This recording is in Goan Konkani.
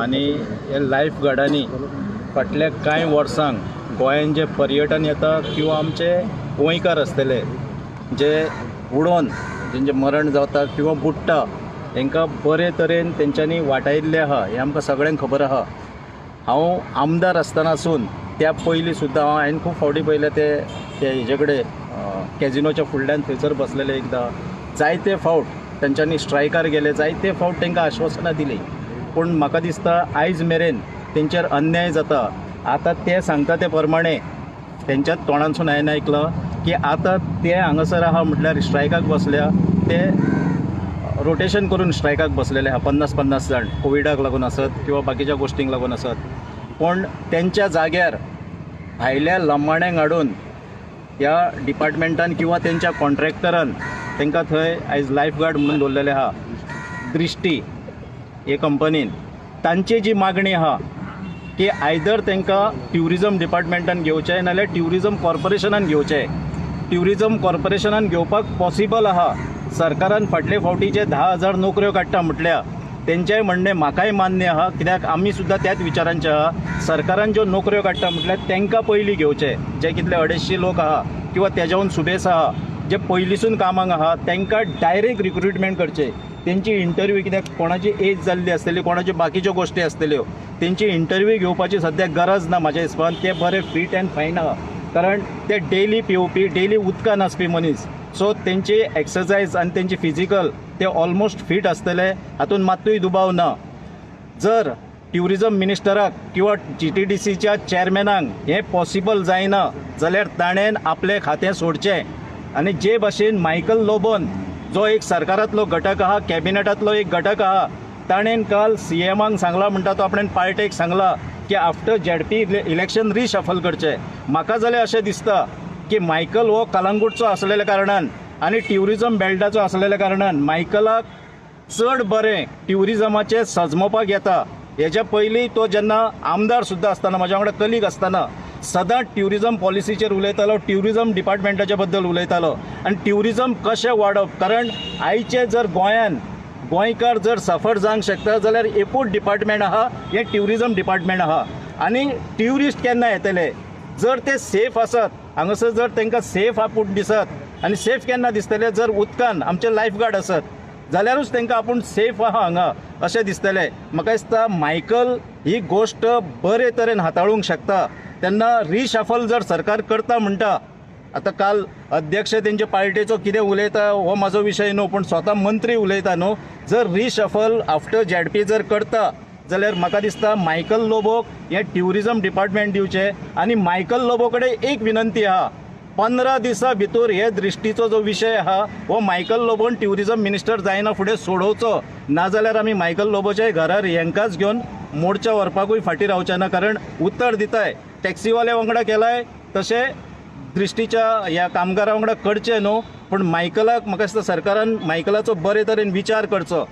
आनी हे लायफ गार्डांनी फाटल्या कांय वर्सांक गोंयान जें पर्यटन येता किंवा आमचे गोंयकार आसतले जे उडोन जेंचें मरण जाता किंवा बुडटा, तांकां बरे तरेन तेंच्यांनी वाटायिल्लें आहा, हें आमकां सगळ्यांक खबर आहा. हांव आमदार आसतना आसून त्या पयलीं सुद्दां हांवें खूब फावटी पळयलें, ते ते हेजे कडेन कॅजिनोच्या फुडल्यान थंयसर बसलेले एकदां. जायते फावट तेंच्यांनी स्ट्रायकार गेले, जायते फावट तांकां आश्वासनां दिलीं, पूण म्हाका दिसता आयज मेरेन तेंचेर अन्याय जाता. आतां ते सांगता ते प्रमाणे तेंच्याच तोंडांतसून हांवें आयकलां की आतां ते हांगासर आहा, म्हटल्यार स्ट्रायकाक बसल्या. ते रोटेशन करून स्ट्रायकाक बसलेले आहा, 50-50 जाण, कोविडाक लागून आसत किंवा बाकीच्या गोश्टींक लागून आसत. पूण तेंच्या जाग्यार भायल्या लमाण्यांक हाडून ह्या डिपार्टमेंटान किंवा तेंच्या कॉन्ट्रॅक्टरान तांकां थंय आयज लायफ गार्ड म्हणून दवरलेले आहा दृश्टी हे कंपनीन. तांची जी मागणी आहा की आयदर तांकां ट्युरिजम डिपार्टमेंटान घेवचें, नाल्यार ट्युरिजम कॉर्पोरेशनान घेवचें. ट्युरिजम कॉर्पोरेशनान घेवपाक पॉसिबल आहा. सरकारान फाटले फावटी जे 10,000 नोकऱ्यो काडटा म्हटल्या, तेंचेंय म्हणणें म्हाकाय मान्य आहा, कित्याक आमी सुद्दां त्याच विचारांचे आहा. सरकारान ज्यो नोकऱ्यो काडटा म्हटल्यार तांकां पयलीं घेवचें. जे कितले 250 लोक आहा किंवा तेज्याहून सुबेस आहा, जे पयलींसून कामाक आहा, तांकां डायरेक्ट रिक्रुटमेंट करचें. तेंची इंटरव्यू, कित्याक कोणाची एज जाल्ली आसतली, कोणाच्यो बाकीच्यो गोश्टी आसतल्यो, तेंची इंटरव्यू घेवपाची सद्याक गरज ना. म्हाज्या हिसपान ते बरे फीट अँड फायन आहा, कारण ते डेली पिवपी, डेली उदकान आसपी मनीस. सो तेंची एक्सरसायज आनी तेंची फिजिकल ते ऑलमोस्ट फीट आसतले, हातून मात्तूय दुबाव ना. जर ट्युरिजम मिनिस्टराक किंवा जीटीडीसीच्या चॅरमॅनाक हें पॉसिबल जायना जाल्यार ताणें आपलें खातें सोडचें. आनी जे भाशेन मायकल लोबोन, जो एक सरकारांतलो घटक आहा, कॅबिनेटांतलो एक घटक आहा, ताणें काल सीएमाक सांगलां म्हणटा तो, आपणें पार्टेक सांगलां की आफ्टर झेडपी इलेक्शन रिशफल करचें. म्हाका जाल्यार अशें दिसता की मायकल हो कलंगूटचो आसलेल्या कारणान आनी ट्युरिजम बेल्टाचो आसलेल्या कारणान मायकलाक चड बरें ट्युरिजमाचें सजमोवपाक येता. हेच्या पयलीं तो जेन्ना आमदार सुद्दां आसतना, म्हाज्या वांगडा कलीग आसतना, सदांच ट्युरिजम पॉलिसीचेर उलयतालो, ट्युरिजम डिपार्टमेंटाच्या बद्दल उलयतालो आनी ट्युरिजम कशें वाडप. कारण आयचे जर गोंयान गोंयकार जर सफर जावंक शकता जाल्यार एकूच डिपार्टमेंट आहा, हें ट्युरिजम डिपार्टमेंट आहा. आनी ट्युरिस्ट केन्ना येतले? जर ते सेफ आसत, हांगासर जर तांकां सेफ आपूण दिसत. आनी सेफ केन्ना दिसतले? जर उदकान आमचे लायफ गार्ड आसत जाल्यारूच तांकां आपूण सेफ आहा हांगा अशें दिसतलें. म्हाका दिसता मायकल ही गोश्ट बरे तरेन हाताळूंक शकता. तेन्ना रिशफल जर सरकार करता म्हणटा, आतां काल अध्यक्ष तेंचे पार्टेचो कितें उलयता हो म्हाजो विशय न्हू, पूण स्वता मंत्री उलयता न्हू. जर रिशफल आफ्टर झेडपी जर करता जाल्यार म्हाका दिसता मायकल लोबोक हें ट्युरिजम डिपार्टमेंट दिवचें. आनी मायकल लोबो कडेन एक विनंती आहा, 15 दिसां भितर हे दृश्टीचो जो विशय आहा हो मायकल लोबोन ट्युरिजम मिनिस्टर जायना फुडें सोडोवचो. नाजाल्यार आमी मायकल लोबोच्या घरार हेंकाच घेवन मोर्चा व्हरपाकूय फाटीं रावचे ना. कारण उत्तर दिताय, टॅक्सीवाल्या वांगडा केलाय तशें दृश्टीच्या ह्या कामगारा वांगडा करचें न्हू. पूण मायकलाक म्हाका दिसता सरकारान मायकलाचो बरे तरेन विचार करचो.